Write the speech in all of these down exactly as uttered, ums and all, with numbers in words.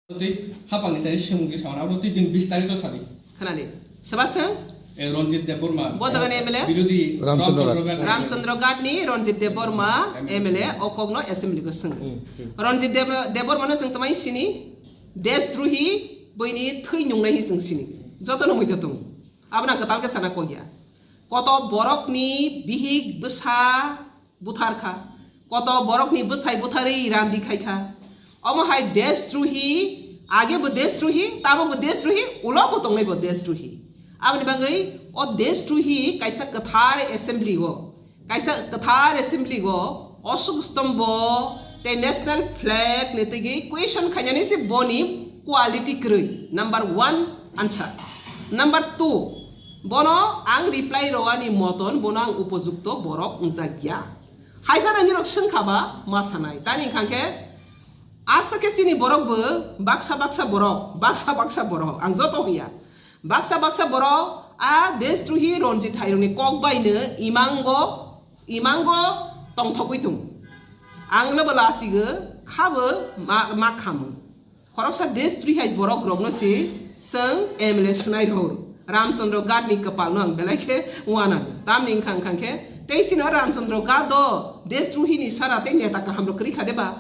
Tei hapang ni tari semung ke sawana abo tei bini bistarito sadi. Khwnadi. Soba swng? Eh, Ranjit Debbarma. Bo jaga ni M L A? Birodhi Ramchandra Ghat. Ramchandra Ghat. Ramchandra Ghat ni Ranjit Debbarma M L A. M L A o kok no assembly ko swng. Hmm, hmm. Ranjit Deb-, Debbarma no swng twmai sini, deshdrohi, boini thwi nungnai hi swng sini. Joto no muido tong. Abo na kwtal khe sana kok ya. Koto borok ni bihik bwsa buthar kha. Koto borok ni bwsai butharwi randi khai kha. Omo hai deshdrohi, age bo deshdrohi, tamo bo deshdrohi, ulo bo tongnai bo deshdrohi. Aboni bagwi o deshdrohi kaisa kwthar assembly o, kaisa kwthar assembly o Ashok Stombo tei national flag ni tigi question khainani se boni quality kwrwi. Number one answer. Number two, bono ang reply rwani moton bono ang upojukto borok wngjak ya. Hai phano nirok swngkha ba ma sanai. Tani wngkha khe, aswk khe chini borok bo baksa baksa borok, baksa baksa borok, ang joto hwnya. Baksa baksa borok a deshdrohi Ranjit Hairokni kok baino imango, imango tongthogwi tongo. Ang no bo lasigo, khabo ma, ma khamu. Khoroksa deshdrohi hai borok rokno se chwng M L A swnai rw. Ramchandra Ghat ni kwpal no ang belai khe uanang. Tamni wngkha wngkha khe tei sino Ramchandra Ghat do deshdrohi ni sara tei neta kaham rok kwrwi kha de ba?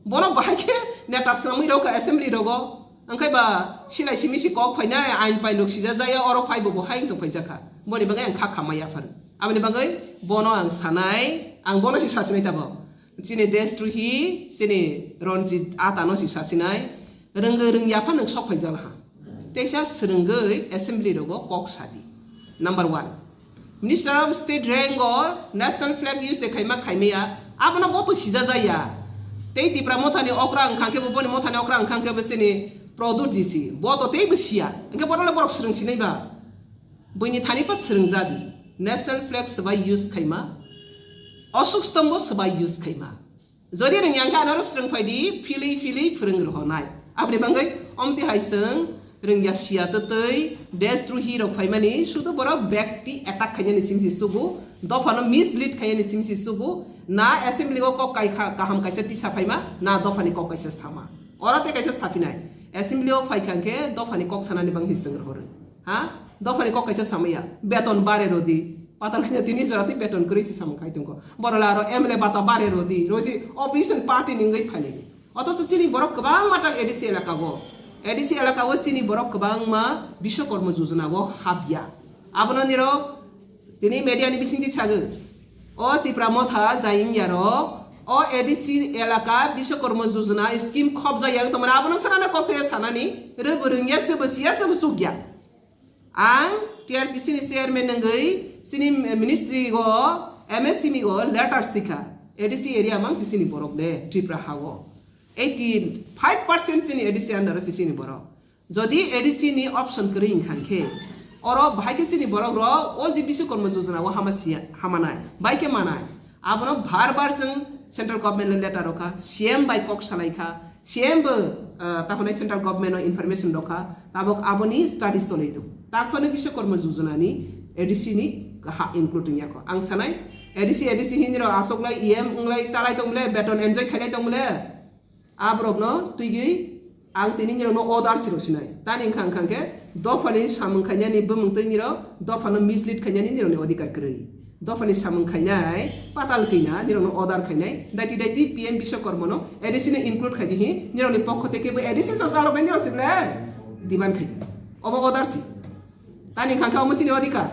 Bono bahai khe neta swnamwi rw kha assembly rogo. Wngkhe ba silai simi si kok phainai ain pain rok sija jaya oro phai bo bo hai wng tong phaijak kha. Boni bagwi ang kha khamma yaphar. Aboni bagwi bono ang sanai, ang bono si sasinai tabok. Chini deshdrohi, chini Ranjit Ata no si sasinai, rwngwi rwngya phano sok phaijak ha. Teisa swrwngwi assembly rogo kok sadi. Number one. Minister of State rank o national flag use de khaima khaimaya, abono bo to sija jaya. Tei Tipra Motha ni okra wngkha khe bo, boni Motha ni okra wngkha khe bo chini Pradyut ji si. Bo to tei bo siya. Hwnkhe bono le borok swrwng sinai ba. Buini thani pa swrwngjadi. National flag swbai use khaima. Ashok Stombo swbai use khaima. Jodi rwngya khe anoro swrwng phaidi, philwi philwi phwrwng rohonai. Aboni bagwi omti hai chwng rwngya siya twtwi deshdrohi rok phaimani sudu borok bekti attack khainani simi si sugu, dophano mislead khainani simi si sugu, na assembly o kok kai kha, kaham kaisa tisa phaima, na dophani kok kaisa sama. Oro tei kaisa saphinai. Assembly o phaikha khe dophani kok sanani bagwi chwng rohorwi. Ha? Dophani kok kaisa samaya. Beton bare rodi. Patal khanya tini jora tei beton kwrwi si samung khai tongkho. Borok le aro M L A bata bare rodi. Rosi opposition party ni wngwi phainai. Othocho chini borok kwbangma tak A D C elaka o. A D C elaka o chini borok kwbangma Bishwakarma Yojana o habya. Abono nirok tini media ni bisingtwi sagwi. O Tipra Motha jai wngya rok. O A D C elaka Bishwakarma Yojana scheme khopjak ya wng tongmani abono sanani kok thaya sanani. Rwbo rwngya sebo siya sebo chukya. Ang T R P C ni chairman wngwi chini ministry o M S M E o letter sikha. A D C area mang si chini borok de Tripura ha o. Eighty five percent chini A D C under o si chini borok. Jodi A D C ni option kwrwi wngkha khe, oro bahai khe chini borok rok o je Bishwakarma Yojana o hama siya, hama nai, bai khe manai. Abono bar bar chwng central government no letter rokha, C M bai kok salai kha, C M bo, ah, tamo nai central government no information rokha, tabok aboni study cholai tongo. Taphano Bishwakarma Yojana ni A D C ni ha include wngya kho. Ang sanai A D C, A D C hinwi rok aswk lai E M wng lai chalai tong le, beton enjoy khailai tong le. Aborokno twigwi ang tini nirokno order si rw sinai. Tani wngkha wngkha khe dophani samung khainani bumung twi nirok dophano mislead khainani nirokni odhikar kwrwi. Dophani samung khainai patal kwina nirokno order khainai. Daiti daiti P M Bishwakarmano A D C no include khaidi hi nirokni pokho tei kebo A D C so chaloknai nirok se belai demand khaidi. Obo order si. Tani wngkha khe omo chini odhikar.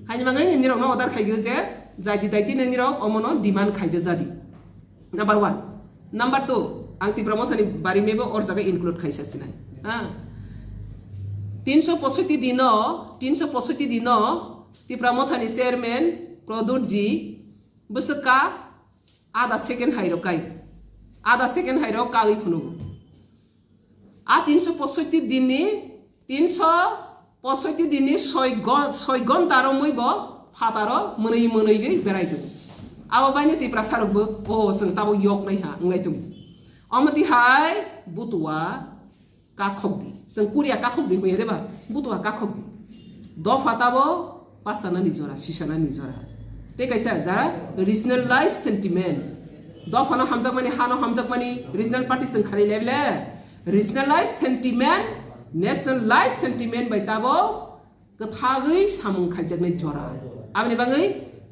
Haini bagwi nirokno order khaigwi je daiti daiti nirok omono demand khaijajadi. Number one. Number two, ang Tipra Mothani bari mebo or jaga include khaisa sinai. Ha? Tinso posoiti dino, tinso posoiti dino Tipra Mothani chairman Pradyut ji bwswk ka ada second hai rok kai. Ada second hai rok kagwi phunuk. A tinso posoiti dinni, tinso posoiti dinni soi go-, soi gonta romwi bo phataro mwnwi mwnwi gwi berai tongo. Abo baino Tiprasa rokbo, "O, chwng tabo yok nai ha," wnglai tongo. Omo twi hai butua kakhok di. Chwng Korea kakhok di hoya de ba? Butua kakhok di. Dopha tabo pachanani jora, sisanani jora. Tei kaisa jara regionalized sentiment. Dophano hamjakmani, hano hamjakmani regional party chwng khalai lai le. Regionalized sentiment, nationalized sentiment bai tabo kwthagwi samung khaijaknai jora. Aboni bagwi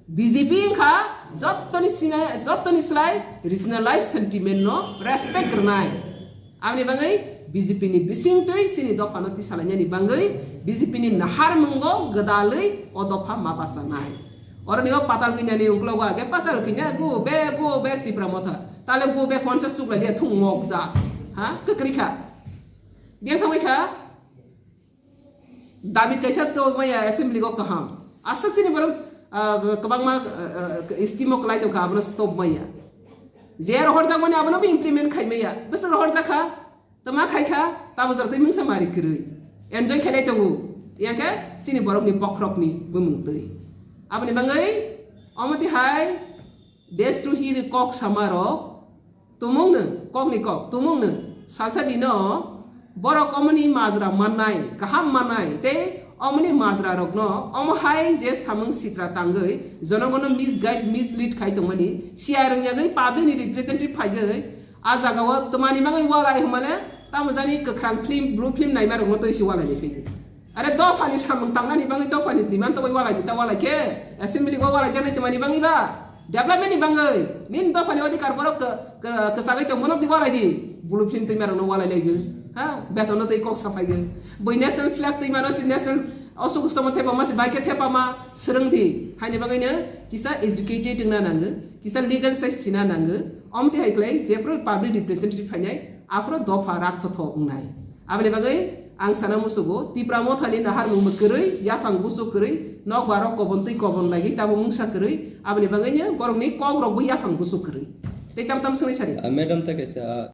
B J P wngkha jottoni sina-, jottoni slai regionalized sentiment no respect rwnai. Aboni bagwi B J P ni bisingtwi chini dophano tisalainani bagwi B J P ni nahar mungo gwdalwi o dopha ma bachanai. Oroni o patal kwinyani uklogo age patal kwinya go back, go back Tipra Motha. Tale go back konsa suklai liya thung ngok jak. Ha? Kwkrwi kha. Biyang thangbai kha. David kaisa to maya assembly go kaham. Aswk chini borok, ah, kwbangma, ah, ah, scheme o kwlai tongkha, abono stop maya. Je rohorjak mani abono bo implement khai maya. Bwswk rohorjak kha, tama khai kha, tamo jora twi mungsa mari kwrwi. Enjoy khailai tongo. Yang khe chini borokni bokhorokni bumung twi. Aboni bagwi omo twi hai Destrohi kok samarok tumung nung, kok ni kok tumung nung. Salsa dino borok omoni majra mannai, kaham mannai, tei omoni majra rokno omo hai je samung sitra tangwi jonogono misguide, mislead khai tongmani, siya rwngyagwi public ni representative phaigwi a jagao twmani bagwi walai hwnmale tamo jani kwkhrang film, blue film naima rokno twi si walai ni phai. Are dophani samung tangnani bagwi dophani demand tongwi walai di, ta walai khe assembly go walai jaknai twmani bagwi ba development ni bagwi nini dophani odhikar borok k-, k-, kwchagwi tong bono di walai di. Blue film twima rokno walai lai di. Ha, beton no tei kok saphai di. Bui national flag twima no si national osuk somo thepa ma si bai khe thepa ma swrwng di. Haini bagwi no kisa educated wngna nango, kisa legal size sina nango. Omte hai klai jephru public representative phainai aphro dopha rak thotho wngnai. Aboni bagwi ang sana musugo, Tipra Mothani naharmung kwrwi, yaphang busu kwrwi, nokbarok kobon twi kobon lagwi tamo mungsa kwrwi, aboni bagwino borokni kokrokbo yaphang busu kwrwi. Tei tam tam swngwi sari. Ah, madam, ta kaisa, ah,